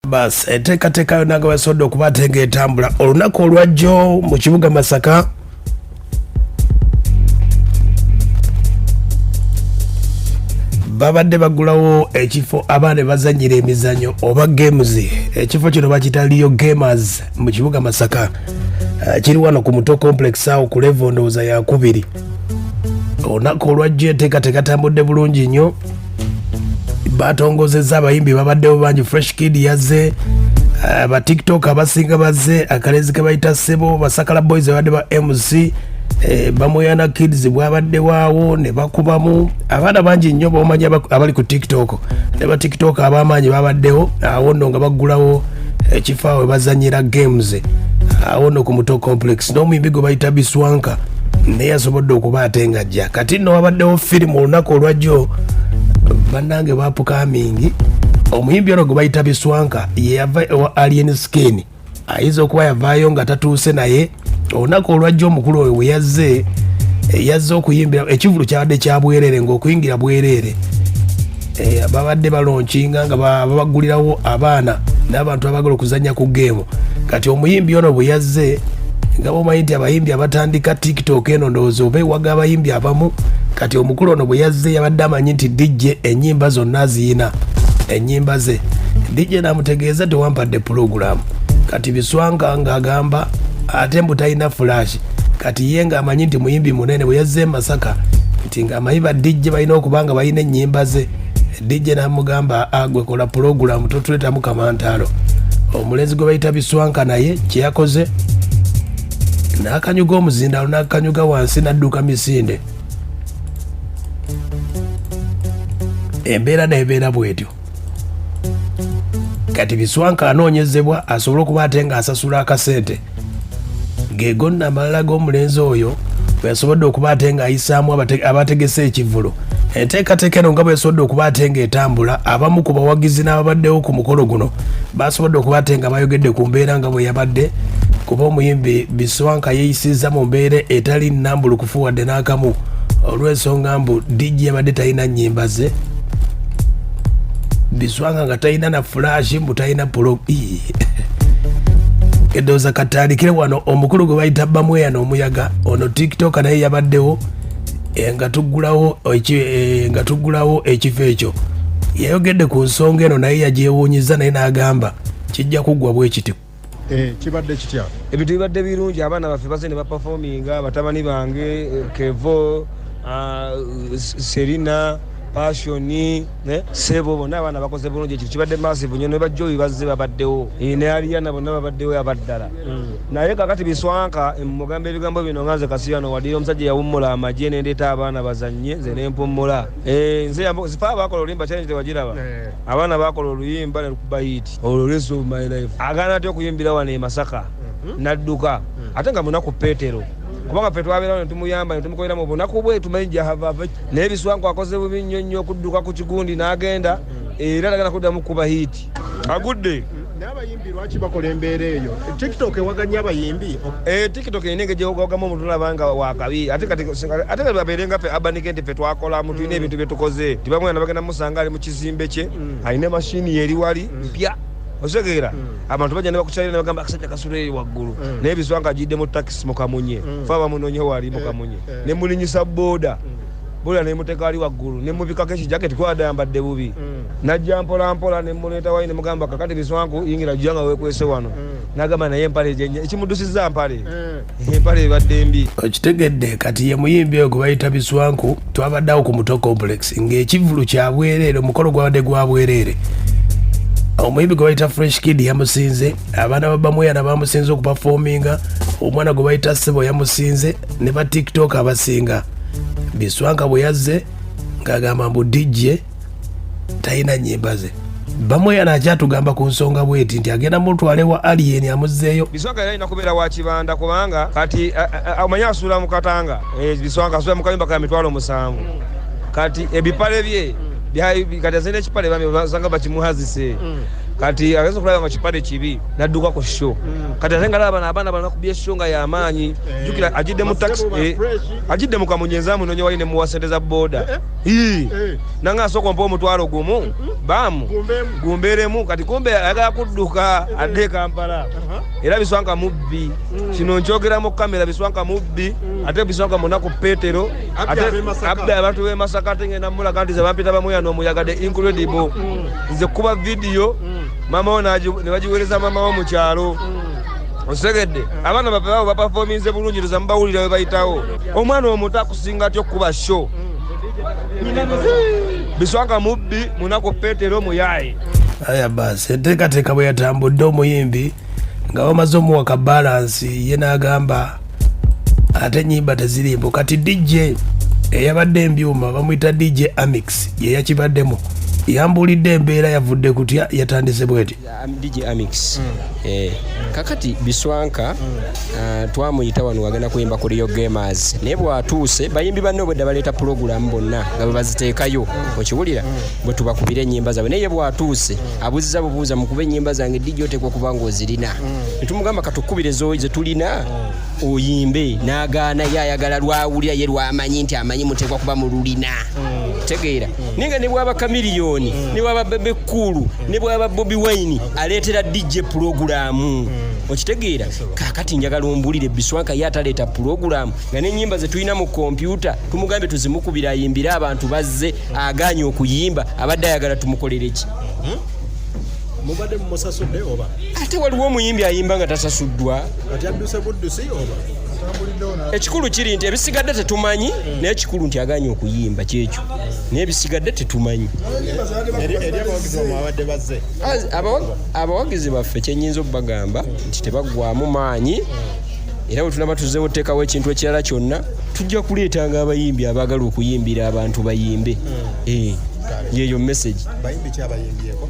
Bas enteekateeka yonna nga basobodde okuba ate ng'etambula olunaku olwajjo mu kibuga Masaka. Babadde bagulawo ekifo abaana bazanyira emizanyo oba games. Ekifo kino bakiyita Leo Gamers mu kibuga Masaka. Kiri wano ku Muto Complex awo ku level ndowooza yakubiri. Olunaku olwajjo enteekateeka tambudde bulungi nnyo, batongozezza abayimbi babaddewo bangi. Fresh Kid yazze, ba TikTok abasinga bazze, akalenzi ke bayita Sebo, Basakala Boys babadde ba MC, Bamuyana Kids bwabadde waawo ne bakubamu abaana bangi nnyo bomanyi abali ku TikTok ne ba TikTok ab'amaanyi babaddewo awo nno nga baggulawo ekifo awo bazanyira games awo nno ku Muto Complex. N'omuyimbi gwe bayita Biswanka naye yasobodde okuba ate nga ajja. Kati nno wabaddewo firimu olunaku olwajjo, bannange bapukamingi. Omuyimbi ono gwe bayita Biswanka yeyava ewa Alien Skin, ayinza okuba yavaayo nga tatuuse, naye olunaku olwajjo omukulu oyo bwe yazze, yazze okuyimbira. Ekivulu kyabadde kya bwereere, ng'okuyingira bwereere. Babadde balonkinga nga babagulirawo abaana n'abantu abagala okuzannya ku game. Kati omuyimbi ono bwe yazze, nga bomanyi nti abayimbi abatandika TikTok eno ndowooza oba ewaga abayimbi abamu. Kati omukulu ono bwe yazze yabadde amanyi nti DJ ennyimba zonna aziyina, ennyimba ze. DJ n'amutegeeza, "Tewampadde pulogulaamu." Kati Biswanka ng'agamba ate mbu talina flash. Kati ye ng'amanyi nti muyimbi munene, bwe yazze e Masaka nti ng'amanyi ba DJ balina okuba nga balina ennyimba ze. DJ n'amugamba, "Agwe kola pulogulaamu, totuleetamu kamantaalo." Omulenzi gwe bayita Biswanka naye kyeyakoze n'akanyuga omuzindaalo n'akanyuga wansi n'adduka misinde, embeera n'ebeera bwetyo. Kati Biswanka anoonyezebwa asobole okuba ate ng'asasula akasente ge gonna amalala g'omulenzi oyo bwe yasobodde okuba ate ng'ayisaamu abategese ekivvulu. Enteekateeka eno nga bwe yasobodde okuba ate ng'etambula, abamu ku bawagizi n'ababaddewo ku mukolo guno basobodde okuba ate nga bayogedde ku mbeera nga bwe yabadde, kuba omuyimbi Biswanka yeeyisizza mu mbeera etali nnambulukufu wadde n'akamu, olw'ensonga mbu DJ yabadde talina nnyimba ze. Biswanka nga talina na flash, mbu talina pulo. Endowooza katandikire wano. Omukulu gwe bayita Bamweyana Omuyaga, ono TikTok naye yabaddewo nga tuggulawo ekifo ekyo. Yayogedde ku nsonga eno, naye yagyewuunyiza, naye n'agamba kijja kuggwa bwe kiti. Kibadde kitya? Ebintu bibadde birungi. Abaana baffe baze ne baperforminga, batabani bange, Kevo, Serina, Passioni, Sebo, bonna abaana bakoze bulungi. Ekintu kibadde massive nnyo. Ne bajjoyi bazze babaddewo, ne Ariana, bonna babaddewo abaddala. Naye kakati Biswanka mugamba ebigambo bino nga nze Kasiyano wadira omusajja yawummula amagye nendeeta abaana bazanye, nze nempummula. Nze sifa bakola oluyimba challenge tewagiraba. Abaana bakola oluyimba ne lukuba hit, olwo Rest of My Life. Agaana atya okuyimbira wano e Masaka nadduka, ate nga munaku Petero, kubanga ffe twabeerawo ne tumuyamba ne tumukolera mu bunaku bwe, tumanyi gyahava. Naye Biswanku akoze bubi nnyo nnyo okudduka ku kigundi n'agenda, era tagenda kuddamu kuba hit, agudde. Naye abayimbi lwaki bakola embeera eyo? TikTok ewaganya abayimbi. TikTok erina engeri gyewagamu omuntu nalaba nga wakabi. Ate kati ate kati babeere nga ffe Urban Kent, ffe twakolamu, tulina ebintu bye tukoze. Tibamwana bagenda musanga ali mu kizimbe kye, alina mashini eri wali mpya, osegeera abantu bajja ne bakukyalira ne bagamba akasajja kasula eyo waggulu. Naye Biswanka agidde mu takisi mukamunye, fe abamunonye wali mukamunye, ne mulinyisa booda booda nemuteeka wali waggulu, nemubikako ekijaketi kuba adde ayambadde bubi. Najja mpola mpola nemuleeta wali, nemugamba, "Kakati Biswanku, yingira jja nga wekwese wano." Nagamba naye empale ekimuddusizza mpale, empale ebadde mbi. Okitegedde? Kati ye muyimbi oyo gwe bayita Biswanku. Twabaddeawo ku Muto Complex ng'ekivvulu kya bwereere, omukolo gwabadde gwa bwereere. Omuyimbi gwe bayita Fresh Kid yamusinze, abaana ba Bamweyana bamusinze okuperforminga, omwana gwe bayita Sebo yamusinze, ne ba TikTok abasinga. Biswanka bwe yazze ng'agamba mbu DJ talina nnyimba ze. Bamweyana akyatugamba ku nsonga bweti nti agenda mutwale wa Alien amuzzeeyo. Biswanka era alina kubeera wa kibanda, kubanga kati omanyi asuula mu katanga. Biswanka asuula mu kayumba ka 70,000. Kati ebipale bye kati azina ekipale bambi basanga bakimuhazise. Kati ageza okulaba nga kipale kibi nadduka ku show. Kati ate nga alaba abaana bano bakubye show nga y'amaanyi. Jjukira ajidde mu taxi, ajidde mu kamunye nze amunoonya wali ne muwa ssente za boda. Hii. Nange asooka ompa 10,000 baamu gumbeeremu. Kati kumbe ayagala kudduka adde e Kampala. Era Biswanka mubbi. Kino nkyogera mu kamera, Biswanka mubbi. Ate Biswanka munaku Petero. Ate abbe abantu b'e Masaka, ate ngenda mulaga nti ze bampita bamuyano omuyaga the incredible. Nze kuba vidiyo maama wo ne bagiweereza maama wo mu kyalo. Osegedde abaana baffe babo bapafominze bulungi, tuza mubawulira we bayitawo. Omwana omuto akusinga atya okukuba show? Biswanka mubbi, munaku Petero muyaye. Aya basi, enteekateeka bwe yatambudde, omuyimbi nga bamaze omuwa ka balance, ye n'agamba ate ennyimba tezirimbo. Kati DJ eyabadde embyuma bamuyita DJ Amix, ye yakibaddemu, yambuulidde embeera yavudde kutya, yatandise bweti. DJ Amix. Kakati Biswanka, twamuyita wano wagenda kuyimba ku Rio Gamers, naye bw'atuuse bayimbi banne obwedda baleeta pulogulaamu bonna nga bwe baziteekayo, okiwulira, bwe tubakubira ennyimba zaabwe. Naye bw'atuuse abuuziza bubuuza, mukube ennyimba zange DJ oteekwa okuba ng'ozirina. Ne tumugamba katukubire ze tulina oyimbe, n'agaana. Ye ayagala lwawulira ye lwamanyi nti amanyi muteekwa kuba mululina. Tegeera, naye nga ne bwaba Chameleone, ne bwaba Bebe Cool, ne bwaba Bobi Wine, aleetera DJ pulogulaamu, okitegeera. Kaakati njagala ombulire, Biswanka ye ataleeta pulogulaamu nga n'ennyimba ze tulina mu kompyuta tumugambye tuzimukubira ayimbire abantu bazze, agaanye okuyimba, abadde ayagala tumukolere ki? Mubadde mumusasudde oba? Ate waliwo omuyimbi ayimba nga tasasuddwa? Kati adduse buddusi oba? Ekikulu kiri nti ebisigadde tetumanyi, naye ekikulu nti agaanye okuyimba kyekyo, naye ebisigadde tetumanyi. Eri abawagizi bamwe abadde bazze. Abawagizi baffe kyenyinza okubagamba nti tebaggwamu maanyi, era bwe tunaba tuzzeewo oteekawo ekintu ekirala kyonna, tujja kuleetanga abayimbi abaagala okuyimbira abantu bayimbe. Yeeyo message. Bayimbi ki abayimbyeko?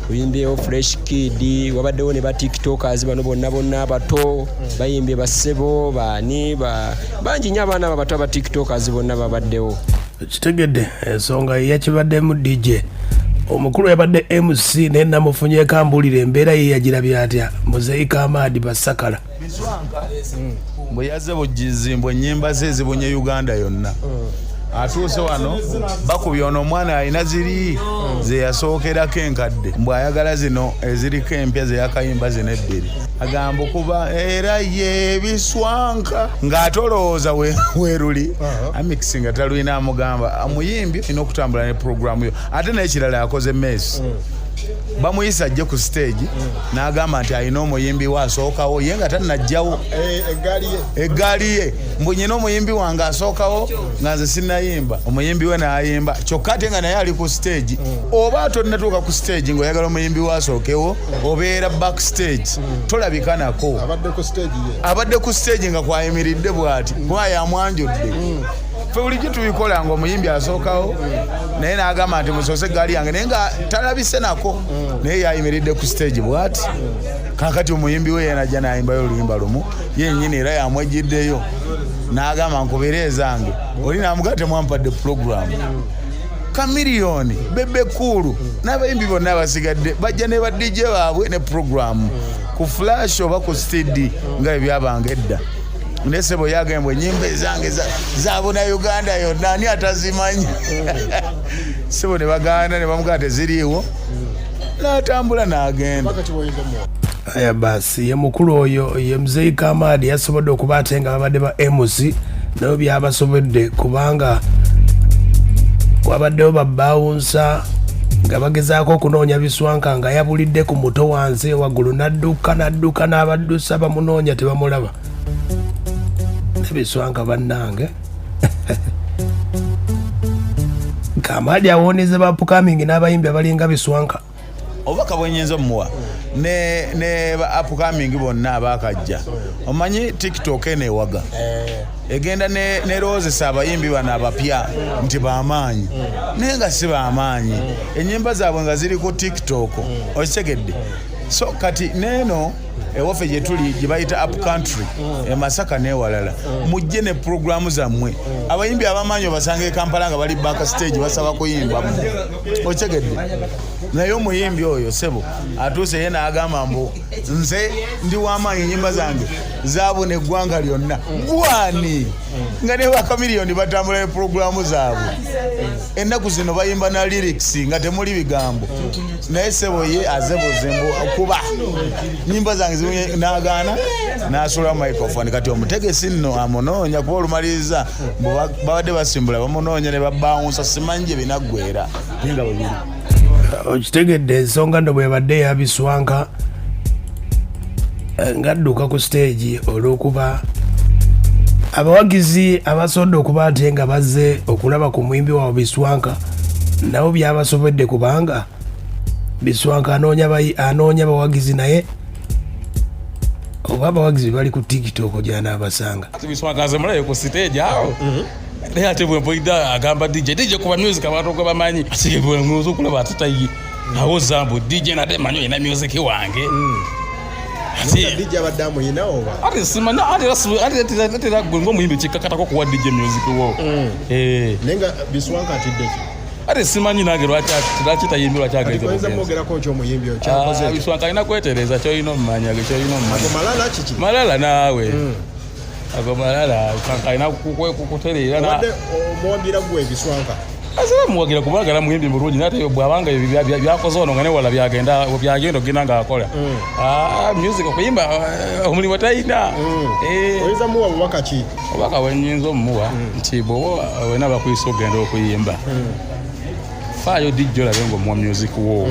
Oyimbyewo Fresh Kid, wabaddewo ne ba TikTokers bano bonna bonna abato bayimbye, bassebo baani bangi nnyo, abaana abato aba TikTokers bonna babaddewo. Kitegedde ensonga yakibaddemu DJ omukulu yabadde MC, naye namufunyeeko ambuulira embeera ye yagirabye atya. Muzeeyi Kamaadi Basakala. Bwe yazze bugizimbwa ennyimba ze zibunye Uganda yonna. Atuuse wano bakubye ono omwana alina ziri ze yasookerako enkadde, mbw ayagala zino eziriko empya ze yakayimba zino ebbiri, agamba okuba era ye Biswanka ng'ate olowooza weeruli Amix nga talulina, amugamba omuyimbi olina okutambula ne puroguramu yo. Ate n'ekirala yakoze mess, bamuyisa ajje ku stage n'agamba nti alina omuyimbi we asookawo, ye nga tannajjawo. Eggaali ye, mbu nyina omuyimbi wange asookawo nga nze sinnayimba. Omuyimbi we n'ayimba, kyokka ate nga naye ali ku stage. Oba tonnatuuka ku stage ng'oyagala omuyimbi we asookewo, obeera backstage tolabika nako. Abadde ku stage nga kwayimiridde bw'ati kuba yamwanjudde. Ffe bulijjo tubikola nga omuyimbi asookawo, naye n'agamba nti musoose eggaali yange, naye nga talabise nako, naye yayimiridde ku stage bw'ati. Kakati omuyimbi we yenajja n'ayimbayo oluyimba lumu yennyini, era yamwejjiddeyo n'agamba nkubire ezange, oli n'amugaa temwampadde puroguramu. Chameleone, Bebe Cool n'abayimbi bonna abasigadde bajja ne ba DJ baabwe ne puroguramu ku flash oba ku CD nga bwe byabanga edda. Naye sebo yagambwe enyimba ezange zabuna Uganda yonna, ani atazimanyi? Sebo ne bagaana ne bamugamba teziriiwo, n'atambula n'agenda. Aya basi, ye mukulu oyo ye Muzeeyi Kamaadi yasobodde okuba ate nga babadde ba MC nabo byabasobodde, kubanga wabaddewo babawunsa nga bagezaako okunoonya Biswanka nga yabulidde ku muto wansi waggulu, n'adduka n'adduka n'abaddusa bamunoonya tebamulaba. Ne Biswanka bannange, Kamaadi awooneze ba upcoming n'abayimbi abalinga Biswanka. Obubaka bwenyinza omuwa ne ba upcoming bonna abakajja, omanyi TikTok eno ewaga egenda nerowoozesa abayimbi bano abapya nti bamaanyi, naye nga si bamaanyi. Enyimba zaabwe nga ziri ku TikTok, okitegedde? So kati neeno ewaffe gyetuli gye bayita up country e Masaka n'ewalala, mujje ne puroguramu zammwe. Abayimbi abamaanyi obasanga e Kampala nga bali back stage basaba kuyimbamu, okitegedde? Naye omuyimbi oyo sebo atuuse ye n'agamba mbu nze ndi w'amaanyi, ennyimba zange zaabuna eggwanga lyonna. Gwani nga ne bakamiliyoni batambula ne puroguramu zaabwe ennaku zino, bayimba na lyrics nga temuli bigambo, naye sebo ye azebuze mbu kuba nyimba zange zibunye, n'agaana n'asula microphone. Kati omutegesi nno amunoonya, kuba olumaliriza mbu babadde basimbula, bamunoonya ne babawunsa, simanyi gye binaggwera, naye nga bwe biri. Okitegedde? Ensonga nno bwebadde yabiswanka ng'adduka ku stage olw'okuba abawagizi abasobodde okuba ate nga bazze okulaba ku muyimbi waabwe Biswanka nabo byabasobodde, kubanga Biswanka anoonya bawagizi, naye oba abawagizi bali ku TikTok gyanaabasanga. Biswanka nze mulabe ku stage awo, naye ate bwe mpulidde agamba DJ, "DJ kuba music," abantu gwe bamanyi, ate bwe okulaba ate tayi awo zambu DJ nate manyi olina music wange. Ate DJ abadde amuyina oba? Ate simanyi, ate era ate era gwe ng'omuyimbi kikkakatako kuwa DJ music wo. Eh. Naye nga Biswanka atidde ki? Ate simanyi nange lwaki tayimbi, lwaki kati agenze oyinza bugenzi. Mwogerako nti omuyimbi oyo kyakoze ekyo? Biswanka alina kwetereza, kyolina omumanya ge kyolina omumanya. Ago malala kiki? Malala naawe, ago malala. Biswanka alina kutereera Obadde omuwagira gwe Biswanka? Azira muwagira kubanga era muyimbi mulungi, naye ate bwabanga ebyo byakoze ono nga newala byagenda ogenda ng'akola. Ah, music okuyimba, omulimu talina. Eh, Oyinza muwa bubaka ki? Obubaka bwenyinza omumuwa nti bwoba wena bakuyisa okugenda okuyimba, faayo dijja olabe ngaomuwa music wo.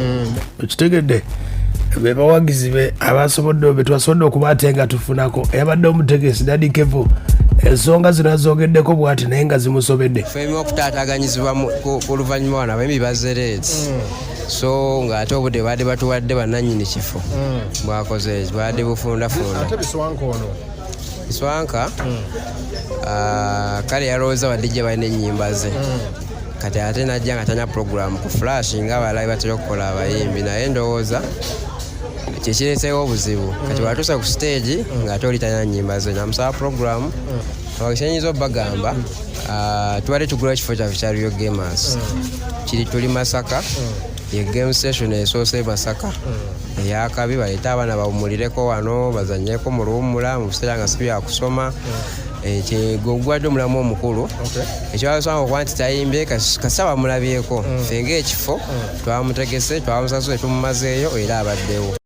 Okitegedde? Be bawagizi be abasobodde be twasobodde okuba ate nga tufunako. Eyabadde omutegesi Daddy Kevo ensonga zino azogeddeko bwati, naye nga zimusobedde. Femi okutaataganyizibwa ku luvannyuma wano abayimbi bazze late, so ng'ate obudde baadde batuwadde bannannyini kifo bwakoze eki bwadde bufundafunda. Ate Biswanka ono? Biswanka, kale yalowooza ba DJ balina ennyimba ze, kati ate najja nga tanya program ku flash nga abalala batera okukola abayimbi, naye ndowooza kyekireeseewo obuzibu. Kati bwatuusa ku stage ng'ate oli talina nnyimba ze, namusaba program. Kyenyinza obagamba, tubadde tugula ekifo kyaffe kya Rio Gamers, kiri tuli Masaka, ye game station esoose e Masaka eyakabi. Baleete abaana bawumulireko wano, bazanyeko mu luwummula mu biseera nga si byakusoma. Gwe gwadde omulamu omukulu ekyabasanga okuba nti tayimbye kasita bamulabyeko, ffe ngaekifo twamutegese, twamusasule, tumumazeeyo era abaddewo.